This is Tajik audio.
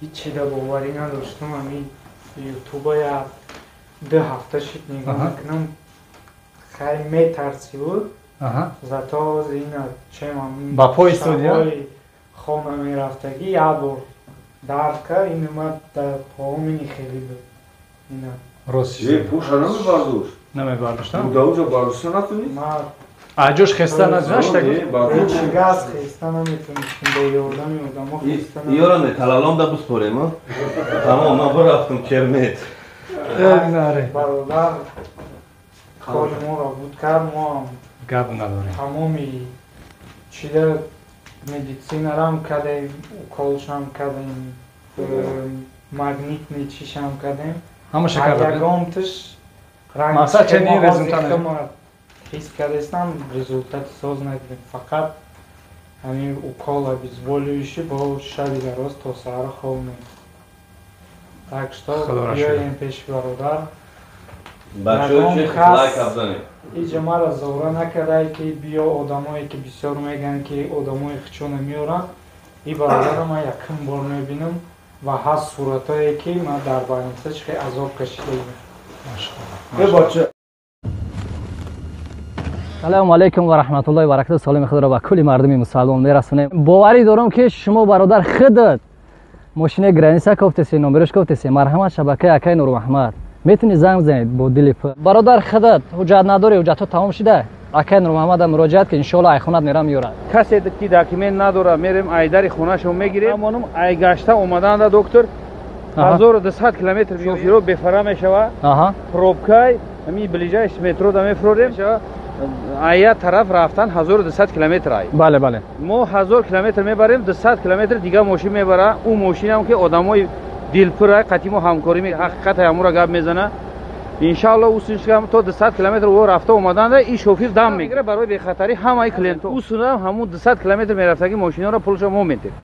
Ҳичи да боварӣ надоштам. Ами ютуба я 2 ҳафта шид нигоҳ мекунам, хай, метарсӣ буд. Зато ина чем ба пои студия хона мерафтагӣ, як бор дард кард, ин ма дар поомини хеле буд ина. Рост. Пуша намебардошт. Намебардошт. Дауҷа бардошта натунӣ. Аҷош хеста наштаг. Газ хеста наметонистем, бо ёрдами одамо хеста. Ёра металлолом да буспорем, тамом, ман бирафтам кермет. Бародар кори моро буд кард, моам гап надорем. Тамоми чида медицинарам кардем, уколшам кардем, магнитный чишам кардем. Ҳамаша кардем. Ягонташ мақсад ченин результат ҳис кардастам, результати соз надидем. Фақат ҳамин укол, обезболивающий, бо шаби дароз то саҳар хоб нест. Так что биёем пеши бародар. Иҷа мара зора накардай, ки биё. Одамое, ки бисёр мегӯянд, ки одамои хичона меоранд, и бародарро ман якум бор мебинам ва ҳаст суратое, ки ман дар больница чӣ хел азоб кашидаем. Салому алайкум ва раҳматуллоҳи ва баракату. Саломи худро ба кулли мардуми мусалмон мерасонем. Боварӣ дорам, ки шумо, бародар, худат мошинаи граница кофтеси, номерош кофтеси. Марҳамат, шабакаи акаи Нурмаҳмад, метавонӣ занг бизанед бо дили пур. Бародар, худат ҳуҷҷат надорӣ, ҳуҷҷатҳо тамом шуда, акаи Нурмаҳмада муроҷиат ки, иншоалло, айхонат мерам, меёрад. Касе ки документ надора, мерем, айдари хонашо мегирем. Амонум айгашта омаданда, доктор, 1200 километр шофиро бефара мешава. Пробкай ҳамин ближайший метро да мефурорем. Ая тараф рафтан 1200 километр ай. Бале, бале. Мо 1000 километр мебарем, 200 километр дига мошин мебара. Ӯ мошинам ки одамои дилпур қати мо ҳамкорӣ, ҳақиқат ҳамура гап мезана. Иншаалло, усиншам то 200 километр ӯ рафта омаданда и шофир дам мегира барои бехатарӣ ҳамаи клиентҳо. Усунам ҳамун 200 километр мерафтаги мошинҳоро пулшо мо метем.